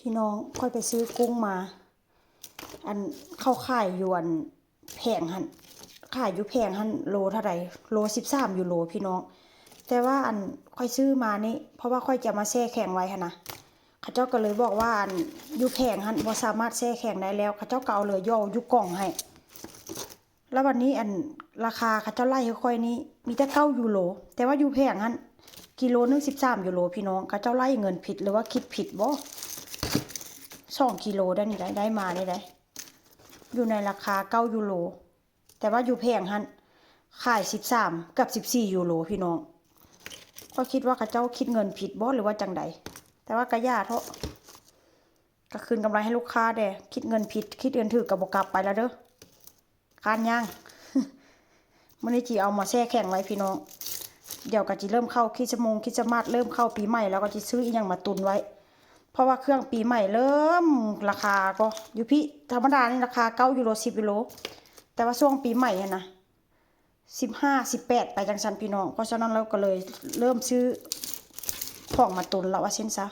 ພີ່ນ້ອງ ຂ້ອຍໄປຊື້ກຸ້ງມາ ອັນ ເຂົາຂາຍຢູ່ ອັນ ແຜງຫັ້ນ ຂາຍຢູ່ແຜງຫັ້ນ ໂລເທົ່າໃດ ໂລສິບສາມຢູໂຣພີ່ນ້ອງ. ແຕ່ວ່າ ອັນ ຂ້ອຍຊື້ມານີ້ ເພາະວ່າຂ້ອຍຈະມາແຊ່ແຂງໄວ້ຫັ້ນນະ ເຂົາເຈົ້າກໍເລີຍບອກວ່າ ອັນ ຢູ່ແຜງຫັ້ນບໍ່ສາມາດແຊ່ແຂງໄດ້ແລ້ວ ເຂົາເຈົ້າກໍເອົາເຫຼືອຢູ່ ຢູ່ກ່ອງໃຫ້. ແລ້ວບັດນີ້ ອັນ ລາຄາເຂົາເຈົ້າໄລ່ໃຫ້ຂ້ອຍນີ້ມີແຕ່ເກົ້າຢູໂຣ ແຕ່ວ່າຢູ່ແຜງຫັ້ນ ກິໂລໜຶ່ງສິບສາມຢູໂຣພີ່ນ້ອງ. ເຂົາເຈົ້າໄລ່ເງິນຜິດ ຫຼືວ່າຄິດຜິດບໍ? ສອງກິໂລໄດ້ນີ້ໄດ໋ ໄດ້ມານີ້ໄດ໋ ຢູ່ໃນລາຄາເກົ້າຢູໂຣ ແຕ່ວ່າຢູ່ແຜງຫັ້ນຂາຍສິບສາມກັບສິບສີ່ຢູໂຣພີ່ນ້ອງ. ຂ້ອຍຄິດວ່າເຂົາເຈົ້າຄິດເງິນຜິດບໍ ຫຼືວ່າຈັ່ງໃດ? ແຕ່ວ່າກໍຢ່າເທາະ ກໍຄືນກຳໄລໃຫ້ລູກຄ້າແດ່. ຄິດເງິນຜິດ ຄິດເງິນຖືກກໍບໍ່ກັບໄປແລ້ວເດີ້. ຄ້ານຍ່າງ ມື້ນີ້ຊິເອົາມາແຊ່ແຂງໄວ້ພີ່ນ້ອງ. ດຽວກໍຊິເລີ່ມເຂົ້າຄຣິດສະມົງຄຣິດສະມາດ ເລີ່ມເຂົ້າປີໃໝ່ແລ້ວ ກໍຊິຊື້ອີ່ຫຍັງມາຕຸນໄວ້ ເພາະວ່າເຄື່ອງປີໃໝ່ເລີ່ມລາຄາກໍ ຢູ່ພີ້ ທຳມະດານີ້ລາຄາເກົ້າຢູໂຣ ສິບຢູໂຣ ແຕ່ວ່າຊ່ວງປີໃໝ່ຫັ້ນນະ ສິບຫ້າ ສິບແປດ ໄປຈັ່ງຊັ້ນພີ່ນ້ອງ. ເພາະສະນັ້ນແລ້ວກໍເລີຍເລີ່ມຊື້ຂອງມາຕຸນລະວ່າຊັ້ນຊະ.